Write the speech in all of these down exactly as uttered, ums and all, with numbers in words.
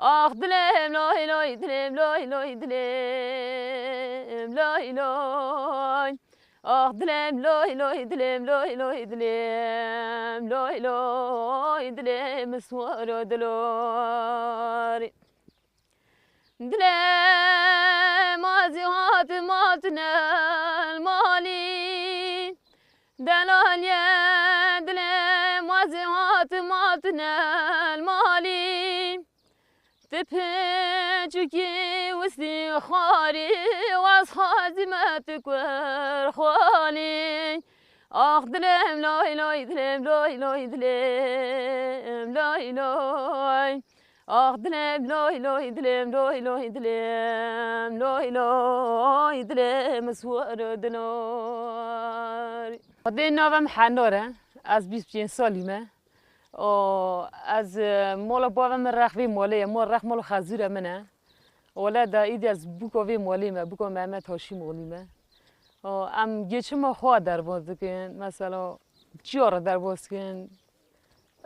Ax dilêm loy loy, dilêm loy loy, dilêm loy loy. Ax dilêm loy loy, dilêm loy loy, dilêm loy loy, dilêm swar û dilorî. Dilêm azî hatim hatine malî. Delaliye dilêm azî hatim hatine malî. Ti piçikî wistî xwarî, waz xwazî me tu kur xwalî. Ax dilêm loy loy, dilêm loy loy, dilêm loy loy. Ax dilêm loy loy, dilêm loy loy, dilêm loy loy, dilêm swar dilor. Xwedê navem Henor e. Ez bîst pênc salî me. O, ez, e, mola bavê min rex vê molê ye. Mol rex mola xezûre min e. Wele da îdî ez bûka vê molê me, bûka Mehmet Haşîm olî me. O, em geçima xwe derbaz dikin. Mesela, çiya re derbaz dikin.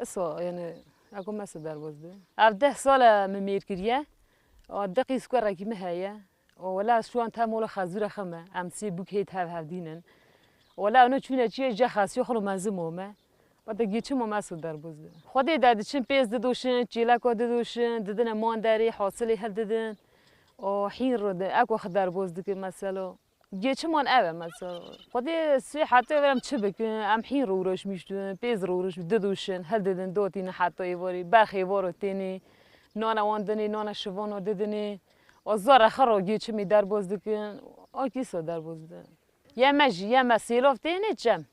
Iso, yani, eko mesa derbaz dikin. Ev deh sal e min mêr kiriye. O, deqî skuerekî min heye. O, wela ez şu an te mola xezûre xime. Em sê bûk hê tev hevdînin. Wela eno çûne çiyê je xesiyo xilo mezin ome. Wate geçim ome su derbuz de. Xwedê de diçin pêz didoşin, çêleko didoşin, didine manderê, hasilê hildidin. O hîn ro de, eko xi derbuz dikin mesela. Geçiman ev e mesela. Xwedê sê heta ver em çi bikin, em hîn ro uğraşmıştin, pêz ro uğraş didoşin, hildidin, dotîne heta êvarê, berx êvaro tênê, nana wan dinê, nana şivano didinê. O zora xi ro geçimî derbuz dikin, o kîso derbuz de. Ye me jî, ye me sêlov têne çem.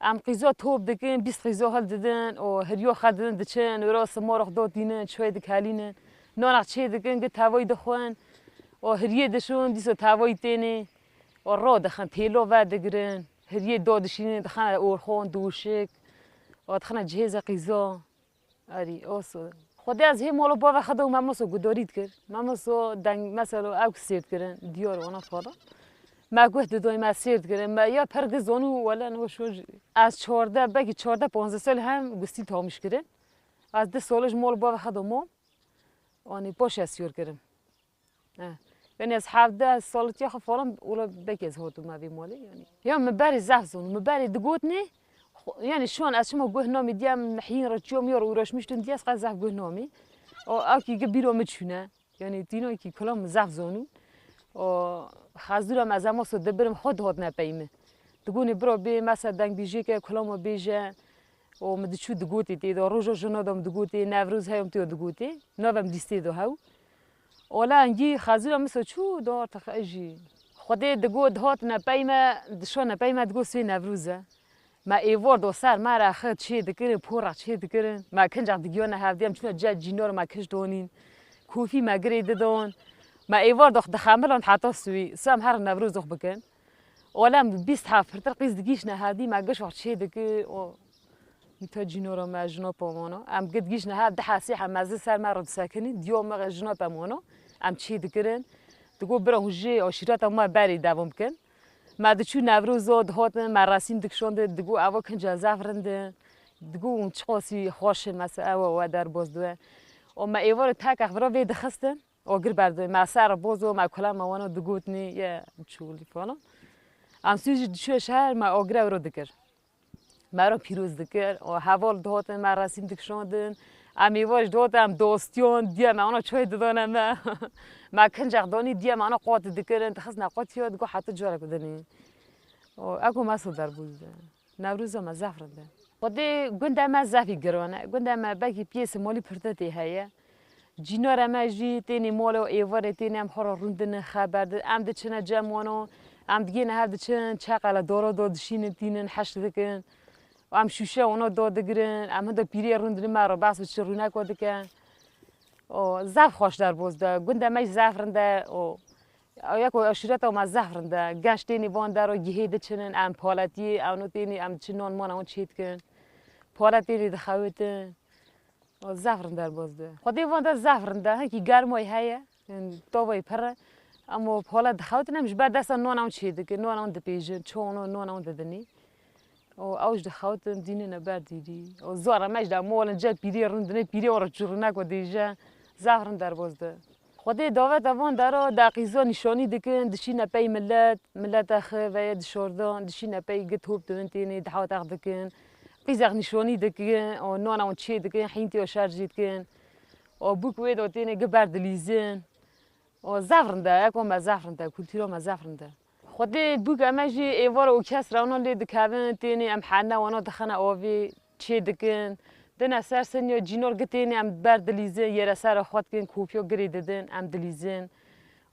Em qîzo top dikin, bîst qîzo hildidin û hiriyo xedidin diçin, wira simorix dotînin, çoyê dikelînin, nonex çê dikin, gi tevayî dixwin û hiriyê dişûn, dîso tevayî tênê û ro dixin, têlo vedigirin, hiriyê do dişînin, dixine orxon, dûşik û dixine cihêze qîzo. Erî, oso. Xwedê ez hê molo bava xwe de û me moso gudarî dikir. Me moso deng, mesela ew sêr dikirin, diyar wana fada. Me guh didoy, me sêr dikirin. Me ya per di zonû wele no şo jî. Ez çardeh, belkî çardeh ponzdeh sal hem gustî tamiş kirin. Ez di solo ji molo bava xwe de mom. Anî poş ez sîyor kirim. He. Yani ez hevdeh salitiya xwe falan, ola belkî ez hatim evê malê yani. Ya min berê zehf zon, min berê digotnê, xo-, yani şu an ez çima guh namî diye em hîn re çiyom ya re uğraşmıştım diye ez qet zehf guh namî. O, ew kî gi bîro min çûne. Yani tîno kî kilam min zehf zonû. O, xezûra me ez ema so dibirim xwe dihatne pey min. Digonê bira bê, mesela dengbêjê ke, kulamo bêje. O min diçû digotê tê de, roja jina de min digotê, Newroz heyom tê digotê. Navem lîstê de hew. Ola engî xezûra min so çû, do tex ejî. Xwedê digot dihatine pey me, dişone pey me digot sê Newroz e. Me êvar do ser me re xi çê dikirin, pora çê dikirin. Me kincex digiyane hevdî, em çûne ce cînor me kinc donîn. Kofî me girê didon. Me êvar dox dixemilan heta swî. Sem her Newroz dox bikin. Olem bîst heft pirtir qîz digîşne hevdî, me giş wext çê dikir. O, mîta cînora me jino pomano. Em gid gîşne hev, di hesê hemezin ser me re disekinî. Diyo me jino pemano. Em çê dikirin. Digo bira hûn jê aşîreta me berê devam bikin. Me diçû Newrozo dihatin, me resîm dikişandin, digo eva kinca zaf rind in. Digo hûn çiqasî xweş in, mesela ewa we derbaz diwe. O me êvarê tekex vira vê dixistin. Agir berdin, me ser bozo, me kula me wana digotinê ye çûlî falan. Em sû jî diçûye şeher, me agir ewro dikir. Me ro pîroz dikir, o heval dihatin, me resîm dikişandin. Em êvar jî dihatin, em dostiyon, diye me wana çay didane me. Me kincex donî, diye me wana qat dikirin, dixistine qatiya, digo heta carek dinî. O, eko me so derbûz de. Newroza me zehf rind e. Xwedê gunda me zehfî giran e. Gunda me belkî piyê simolî pirtetê heye. Cînara me jî tênê molo êvarê tênê em xwe re rûndine xeber di. Em diçine cem wano, em digêne hev diçin, çeqele doro do dişînin tînin, heş dikin. Em şûşe wano do digirin, em hinda pîrê rûndine me re behs çi rûneko dikin. O, zehf xweş derboz de. Gunda me jî zehf rind e. O, Ew yek aşîreta me zehf rind e. Genç tênî van dero gihê diçinin, em paletiyê, ew no tênî, em diçin non mana wan çê dikin. Palet tênî dixewitin. O zehf rind derbaz dibe. Xwedê van de zehf rind e. Hekî germoy heye. Yani, tavayê pir e. Em o palet dixewitin, em ji ber desta non ew çê dikin, non ew dipêjin, ço no non ew didinî. O, ew ji dixewitin dînine ber dîrî. O, zora me ji de molin ce pîrê rûndine, pîrê ora çûrûnek o dêje. Zaf rind derbas de. Xwedê daveta van dera de qîza nîşanî dikin, dişîne pey milet, mileta xi veye dişardan, dişîne pey git hop dibin tênê, dihatex dikin. Qîzex nîşanî dikin, o nana wan çê dikin, hîntiya şer jî dikin. O bûk wê de tênê gi ber dilîzin. O zaf rind e, eko me zaf rind e, kultura me zaf rind e. Xwedê bûka me jî êvar û kes re wana lê dikevin, tênê em hene wana dixine avê, çê dikin. Dine ser siniya cînor gi tênê em ber dilîzin, yere ser xwe dikin, kofiya girê didin, em dilîzin.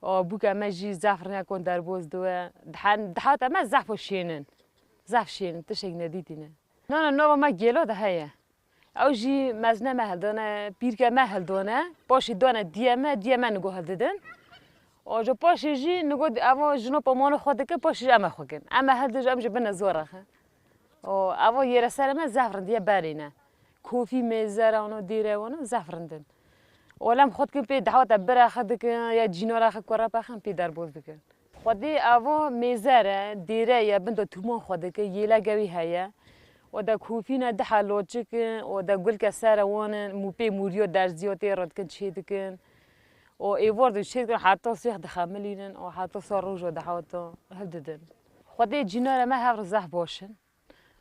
O bûka me jî zaf rinekon derbaz diwe. Dihen-, dihata me zaf şênin. Zaf şênin, tiştek nedîtîne. Nana nava me gêlo de heye. Ew jî mezne me hildane, pîrke me hildane, paşî dane diye me, diye me nigo hildidin. O ji paşê jî nigo di-, evo jino pomano xwe dike, paşê jî eme xwe kin. Eme hildin jî em jî bine zor rexe. O evo yêre sere me zaf rindiye berîne. Kofî mêzer ano, dêre wano zaf rindin. O lem xwe dikin pê dehwata bira xwe dikin, ya cînora xwe kora pexin pê derboz dikin. Xwedê ava mêzer e, dêre ye, bin de tûman xwe dike, yêlege wî heye. O de kofîne diha loçikin, o de gulke sere wanin, mûpê mûriyo derziyo tê re dikin, çê dikin. O êvor de çê dikin, heta sêx dixemilînin, o heta sar rojo dihata hildidin. Xwedê cînara me hev re zehf boşin.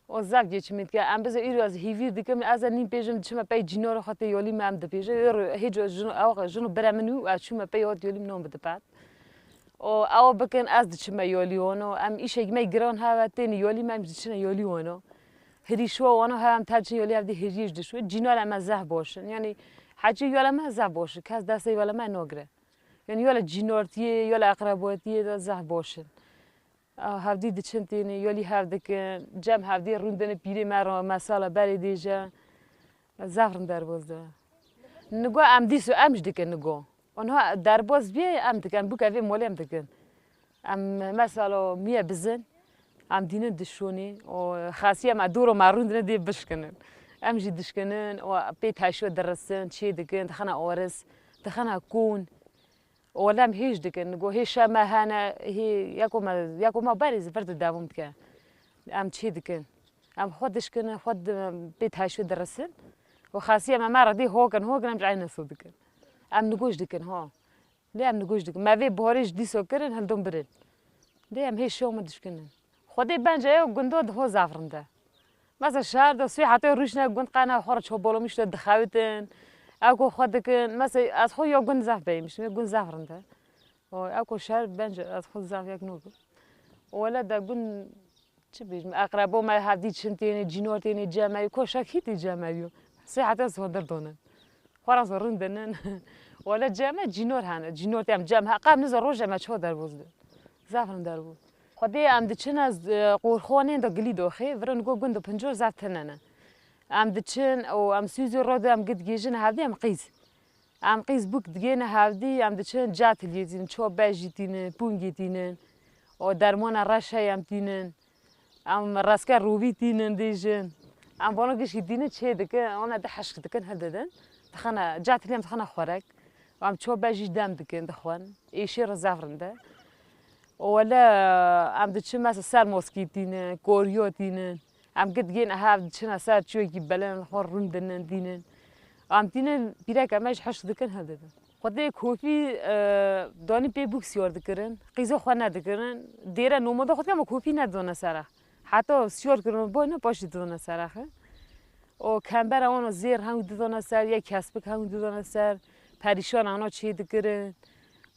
O zaf geçimî dike. Em bize îro ez hîvîr dikim, ez ê nîm pêjim diçime pey cînora xwe tê yolî me em dipêje. Îro hêco jino, ew jino bire min û ez çûme pey hot yolî min non bidipet. O ew bikin ez diçime yolî wano. Em îşek me giran heve têni yolî me em diçine yolî wano. Hirîşo wano he em terçin yolî hevdî hirîş dişwe. Cînora me zehf boşin. Yani hecî yola me zehf boşin. Kes destê yola me nogire. Yani yola cînortiyê, yola eqrebotiyê de zehf boşin. Hevdî diçin tênê, yolî hev dikin, cem hevdî rûndine pîrê me re, me sala berê dêje. Zaf rind derboz de. Nigo em dîso em jî dikin nigo. Onha derboz bîye em dikin, bûke vê molê em dikin. Em mesela miye bizin, em dînin dişonî, o xasiye me dûro me rûndine dê bişkinin. Em jî dişkinin, o pê teşo dirisin, çê dikin, dixine oris, dixine kûn. Wele em hêj dikin, go hê şe me hene, hê yeko me, yeko me berê zî vir di dewam dike. Em çê dikin. Em xwe dişkinin, xwe di, pê teşo dirisin. Û xasiye me me re dê hokin, hokin em ji eyne so dikin. Em nigoj dikin, ha. Lê em nigoj dikin. Me vê borê ji dîso kirin, hildon birin. Lê em hê şew me dişkinin. Xwedê bence ew gundo diho zaf rind e. Mesela şehir de sê heta rûşne gund qena xwe re çobolomiş de dixewitin. Ew ku xwe dikin. Mesela ez xwe ya gund zaf beymişim. Ya gund zaf rind e. O, ew ku şehir bence ez xwe zaf yek nû. O wele de gund çi bêjim? Eqrebo me hevdî çin têne, cînor têne cem me. Ko şek hîtî cem me yo. Sê heta zor derdone. Xwe re zor rindinin. Wele cem me cînor hene. Cînor têm cem he. Qem nizo roje me ço derboz de. Zaf rind derboz. Xwedê em diçine, e, qorxonên de gilî doxê, virin go gund û pincor zaf tine ne. Em diçin û em sûzî ro de em gid gêjin hevdî em qîz. Em qîz bûk digêne hevdî, em diçin catiliyê tînin, ço bejî tînin, pûngî tînin. O dermona reş heye em tînin. Em reske rûvî tînin dêjin. Em vano gişkî tînin çê dikin, ona de heşk dikin, hildidin. Dixine, catiliyê em dixine xwerek. Em ço bejî dem dikin, dixwin. Êşê re zaf rind e. Û wele em diçin mesela ser moskî tînin, koriyo tînin. Em gid gên hev diçine ser çiyekî belin, xwe rûn dinin, dînin. Em tînin pîreke me ji heşt dikin, hildidin. Xwedê kofî, e, danî pê bûk siyar dikirin, qîza xwe nedikirin. Dêre nomada xwe dikin, ama kofî nedidane sere. Heta siyar kirin, boyne paşî didane sere xwe. O kembera wana zêr hemû didane ser, ya kespik hemû didane ser, perîşan ana çê dikirin.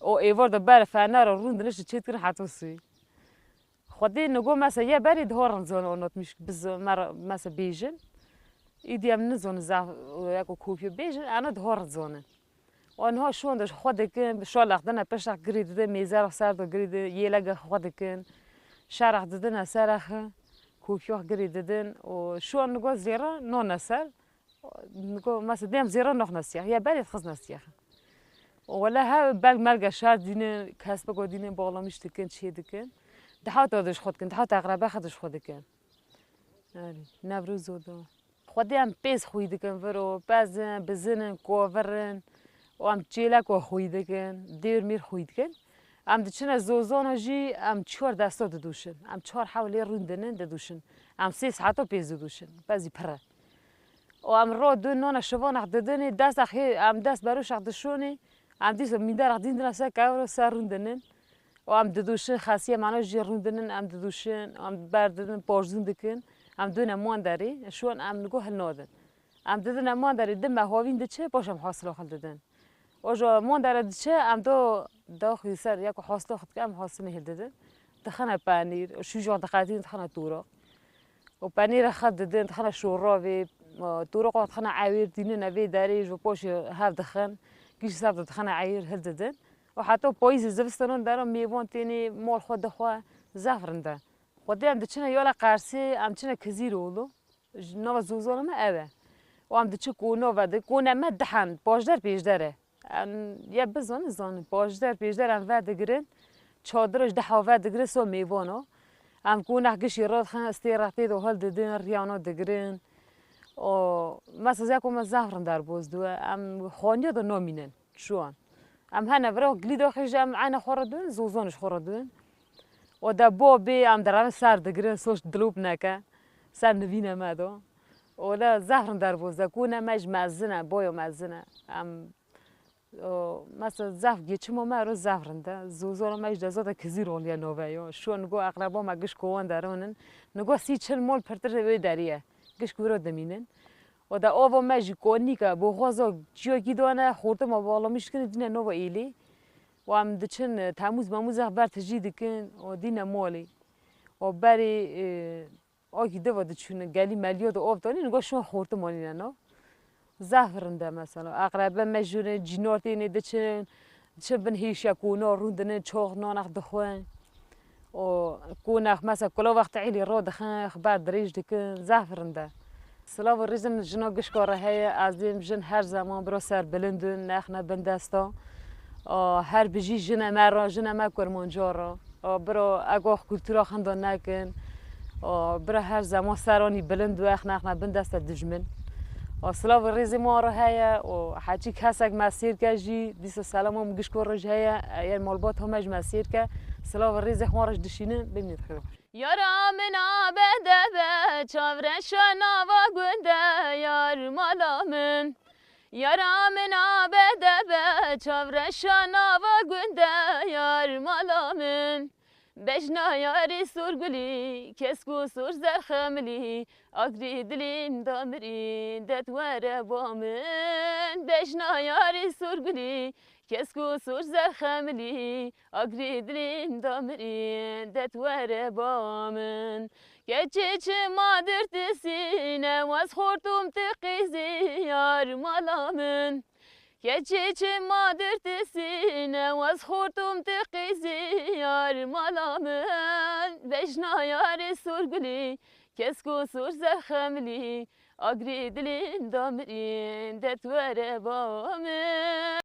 O êvar de ber fenera rûn dinişt çê dikirin heta sî. Xwedê nigo mese ye berê diho rindzon o notmiş biz mer mese bêjin. Îdî em nizon zaf yeko kofiyo bêjin, ana diho rindzonin. O niha şon de xwe dikin, şolak dine peşak girî dide, mêzer ser do girî dide, yêlege xwe dikin. Şerak didine seraxi, kofiyo girî didin. O şon nigo zêra none ser. Nigo mese dem zêra noxne siyah, ya berê xizne siyah. O wele he belg melge şer dînin, kesbego dînin, bağlamış dikin, çê dikin. Dihata diş xwe dikin, dihata eqrebe xwe diş xwe dikin. Yani, Newroz o da. Xwedê em pêz xwî dikin viro, pezin, bizinin, kovirin, û em çêleko xwî dikin, dêr mîr xwî dikin. Em diçine zozana jî, em çar desta didûşin. Em çar hewlê rûn dinin didûşin. Em sê saeto pêz didûşin. Pezî pir e. û em ro dûn nona şivanex didinê, destex hê em dest beroşex dişonê, em dîsa mînderex dîn dina ser kewro ser rûn dinin. Û em didûşin, xesiye mano jî rûn dinin, em didûşin, em berdidin, pojzûn dikin, em dûne manderê, şiwan em nigo hilnadin. Em didine manderê, di meh havîn diçe, paş em hasilo hildidin. O ji mandere diçe, em do daxî ser ya ku hasilo xwe dike, em hasilê hildidin. Dixine penîr, şûja diqetîn, dixine tûrok. Û penîre xwe didin, dixine şoravê, tûrok xwe dixine ewêr, dînine vê derê, ji poşê hev dixin, gişt hev dixine eyr hildidin. Û heta payîzê zivistanan dera mêvan tênê, mal xwe dixwe, zehf rind e. Xwedê em diçine yala Qersê, em çine Kizîroğlu. Ji nava zozana me ew e. Û em diçin kona ve de, kona me dihen, pajdar pêşdar e. Em ye bizanin, zanin, pajdar pêşdar em ve digirin, çadira ji deha ve digirin, so mêvano. Em konex gişî radixin, stêra tê de hildidin, riyano digirin. O, mesela zeko me zehf rind derbaz dû, em xaniya de namînin. Şiwan. Em hene vira gilî daxê jî em eyne xwe re dûn, zozan ji xwe re dûn. O de bo bê em derevin ser digirin, soş dilop neke. Ser nivîne me do. O de zehf rind derboz de, ku ne me ji mezin e, boyo mezin e. Em, o, mesela zehf geçimo me ro zehf rind e. Zozana me ji dezata kizî roliye nove yo. Şiwan nigo eqreba me giş kowan deronin. Nigo sî çil mol pirtir wê derî ye. Giş ku vira dimînin. Û de ava me jî konîka, boxaza çiyakî dane, xortema bağlamış dikin, dîne nova êlê. Û em diçin, e, temûz memûz ex ber tijî dikin, û dîne molê. Û berê, e, akî diva diçûn, gelî meliya de av danîn, niga şûn xortema nîne nav. Zehf rind e mesela. Eqrebe me jûne cînar tênê diçin, diçin bin hêşiya kona rûn dinin, çox nanex dixwin. û konex, mesela, kula wextê êlî ro dixin, xeber dirêj dikin, zehf rind e. Silav û rêzim jina gişka re heye, ez dêm jin her zeman biro ser bilind in, nexne bin desta. Û her bijî jine me re, jine me kurmanca re. Û biro ego kultura xinda nekin. Û biro her zeman seranî bilind û ex nexne bin desta dijmin. Û silav û rêzê me re heye û heçî kesek me sêr ke jî, dîsa selama min gişka re jî heye, eger malbata me ji me sêr ke, Silav û rêzê xwe re ji dişînin, bimînin xêr. Yara min a bede be, çavreşa nava gund e, yar mala min. Yara min a bede be, çavreşa nava gund e, yar mala min. Bejna yarê sorgulî, kesk û sor zerxemilî, agrê dilê min damirî, det were ba min. Bejna yarê sorgulî, kesk û sor zerxemilî, agrê dilê min damirî, det were ba min. Keçê çima dirtisîne, waz xortum ti qîzî, yar mala min. Keçê çima dirtisîne, waz xortum ti qîzî, yar mala min. Bejna yarê sorgulî, kesk û sor zerxemilî, agrê dilê min damirî, det were ba min.